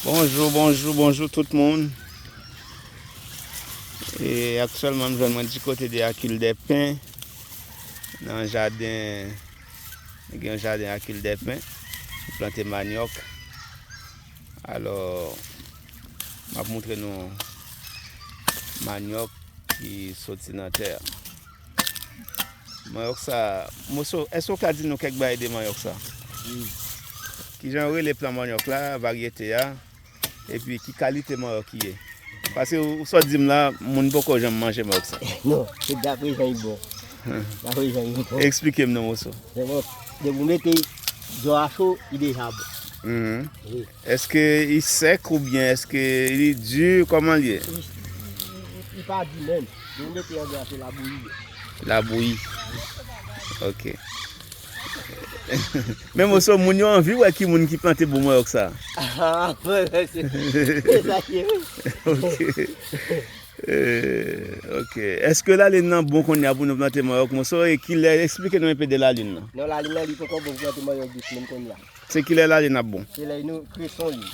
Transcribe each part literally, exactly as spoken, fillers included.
Bonjou, bonjou, bonjou tout moun. E aktyèlman, m jwenn mwen di kote de Akil Dèpen, nan jaden, gen yon jaden Akil Dèpen, ki plante manyòk. Alò, m ap montre nou manyòk ki soti nan tè a. Manyòk sa, Moso, èske w ka di nou kèk bagay de manyòk sa? Wi. Kijan yo rele plan manyòk la, varyete a, epi ki kalite manyòk li ye? Paske ou, ou sot di m la, moun poko janm manje manyòk sa. Non, se dapre jan li bon. Dapre jan li bon. Eksplike m non, Moso. Se bon, depi w mete dlo a cho, li deja bon. Mhm. Wi. Èske li sèk oubyen èske li di? Kòman li ye? Li, li, li, li pa di menm. Depi w mete andan, se labouyi li ye. Labouyi. Ok. Men Moso, moun yo anvi wè ki moun ki plante bon manyòk sa. Ah, mwen, mwen, se, se sa ki ye, wi. Ok. Eh, ok. Èske lalin nan bon kounye a pou nou plante manyòk, Moso? E kilè, eksplike nou enpe de lalin nan. Non, lalin nan, li poko bon pou plante manyòk dis menm kounye a. Se kilè lalin ap bon? Se lè nou kreson li.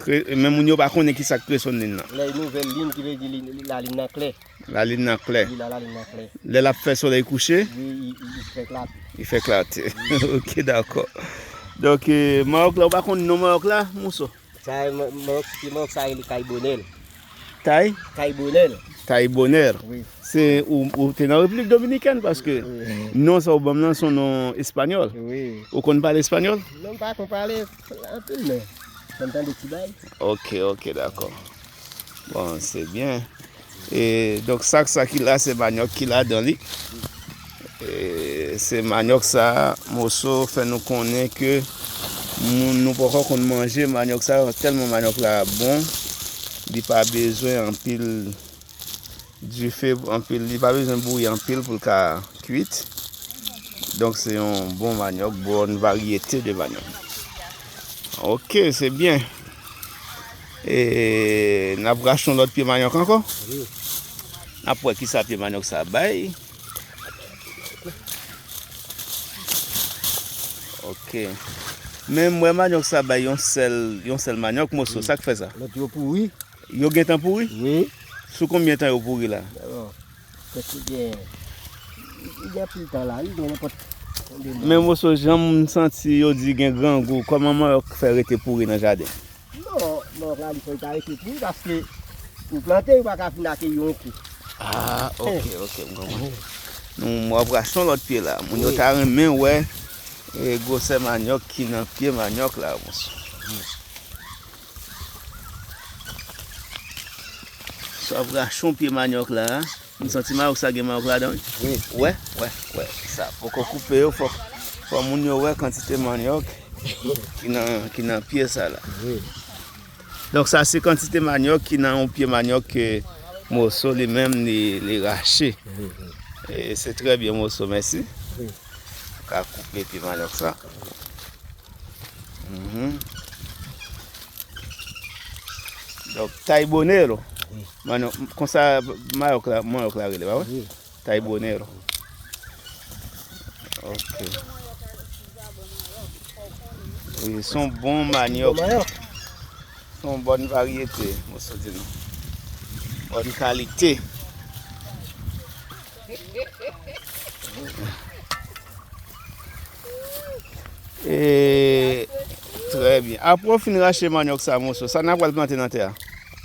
Kre-, men moun yo pa konnen ki sa k kreson lin nan. Lè nouvèl lin, ki vle di li, li, lalin nan klè. Lalin nan klè. Wi, la, lalin nan klè. Lè l ap fè solèy kouche? Wi, li, li, li fè klate. Li fè klate. Ok, dakò. Donk, eh, manyòk la, ou pa konn non manyòk la, Moso? Sa, manyòk, se manyòk sa rele kay bonèl. Tay? Kay bonèl. Tay bonèl. Wi. Se, ou, ou te nan Repiblik Dominikèn, paske non sa ou ban m nan se yon non espanyòl. Wi. Ou konn pale espanyòl? Non, m pa konn pale anpil, men m konn tande ti bagay. Ok, ok, dakò. Bon, se byen. E, donk, sa, sa ki la, se manyòk ki ladan li. E, se manyòk sa, Moso fè nou konnen ke moun nou poko konn manje manyòk sa, tèlman manyòk la bon, li pa bezwen anpil dife, anpil, li pa bezwen bouyi anpil pou l ka kwit. Donk, se yon bon manyòk, bòn varyete de manyòk. Ok, se byen. E n ap rache yon lòt pye manyòk ankò. Wi. N ap wè kisa pye manyòk sa bay. Ok. Men m wè manyòk sa bay yon sèl, yon sèl manyòk, Moso. Wi. Sa k fè sa? Lòt yo pouri. Yo gentan pouri? Wi. Sou konbyen tan yo pouri la? Bon, prèske gen, li gen anpil tan la, wi, gen nenpòt konbyen mwa. Men Moso, jan m santi yo di gen grangou, kòman manyòk fè rete pouri nan jaden? Non, manyòk la, li fò li ta rete pouri, paske ou plante, ou pa ka fin akeyi yon kou. Ah, ok, ok, m konprann. Nou, m ap rache yon lòt pye la. Moun yo ta renmen wè, e, gwosè manyòk ki nan pye manyòk la, Moso. Sa ap rache yon pye manyòk la, a. M santi manyòk sa gen manyòk ladan, wi. Wi. Wè, wè, wè. Sa poko koupe yo, fò, fò moun yo wè kantite manyòk ki nan, ki nan pye sa la. Wi. Donk, sa se kantite manyòk ki nan yon pye manyòk ke Moso li menm li, li rache. Wi, wi. E se trè byen, Moso, mèsi. Wi. Ou ka koupe pye manyòk sa. Mhm. Donk, taybonero. Wi. Mano, konsa manyòk la, manyòk la rele, pa vre? Wi. Taybonero. Ok. Wi, se yon bon manyòk. Bon manyòk. Se yon bòn varyete, Moso di nou. Bòn kalite. E, trè byen. Apre w fin rache manyòk sa, Moso, sa n ap pral plante nan tè a?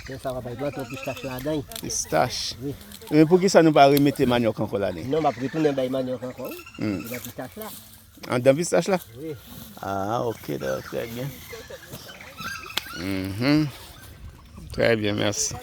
Tè sa, w ap plante yon pistach ladan. Pistach. Wi. Men poukisa nou pa remete manyòk ankò ladan? Non, m ap retounen bay manyòk ankò, wi. Hmm. Nan pistach la. Anndan pistach la? Wi. Ah, ok, dakò, trè byen. Mhm. Trè byen, mèsi.